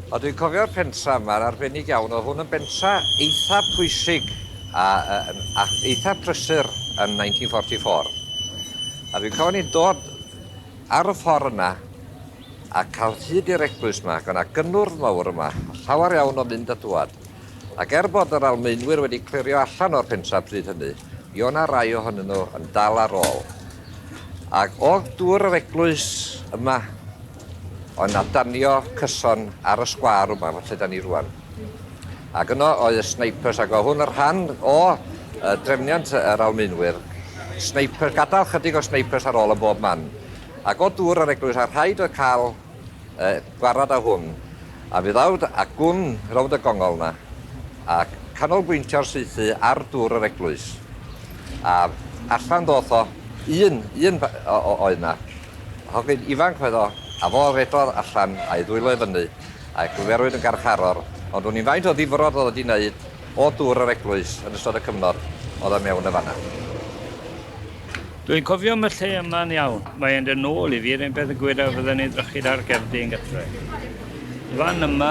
Ond dwi'n cofio'r pentra yma'n arbennig iawn, oedd hwn yn bentra eitha pwysig a eitha prysur yn 1944. A dwi'n cofio ni'n dod ar y ffordd yna a cael hyd i'r eglwys yma, ac o'na gynnwrf mawr yma, llawer iawn o mynd a dŵad. Ac er bod yr Almaenwyr wedi clirio allan o'r pentra pryd hynny, mi o'na rai ohonyn nhw yn dal ar ôl. Ac o'dd dŵr yr eglwys yma, oedd 'na danio cyson ar y sgwâr yma, lle da ni rwan. Ac yno oedd y snipers, ac oedd hwn yn rhan o drefniant yr Almaenwyr. Sniper, gadael chydig o snipers ar ôl yn bob man. Ac o dŵr yr eglwys, a rhaid oedd cael gwarad â hwn. A fi ddawd a gwn rownd y gongol 'na, a canolbwyntio'r saethu ar dŵr yr eglwys. A allan ddoth o, un oedd 'na. Hogyn ifanc oedd o, a fo redodd allan a'i ddwylo i fyny, a gymerwyd yn garcharor, ond wn i'm faint o ddifrod oedd o 'di wneud o dŵr yr eglwys yn ystod y cyfnod oedd o mewn yn fan'na. Dwi'n cofio am y lle yma'n iawn. Mae'n dod nôl i fi, yr un peth yn gweud a fydden ni'n drychu ar gerdyn gytre. Fan yma,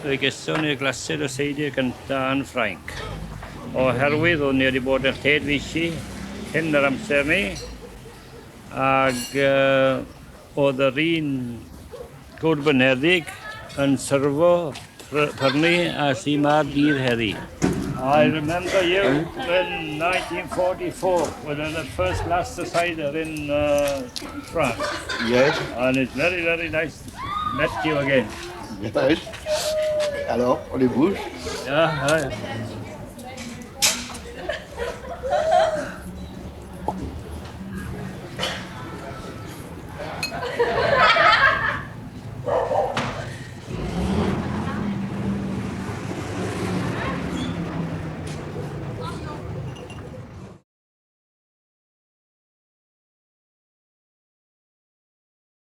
fe geson ni'r glasur o seidr gynta yn Ffrainc. Oherwydd o'n ni wedi bod yn lled Vichy cyn yr amser ni, ac oedd yr un gŵr byneddig yn syrfo prynu a sy'n ma'r dydd heddi. I remember you in 1944 when the first glass of cider in France. Yes. And it's very, very nice to met you again. Yes. Alors, on les bouge. Yeah.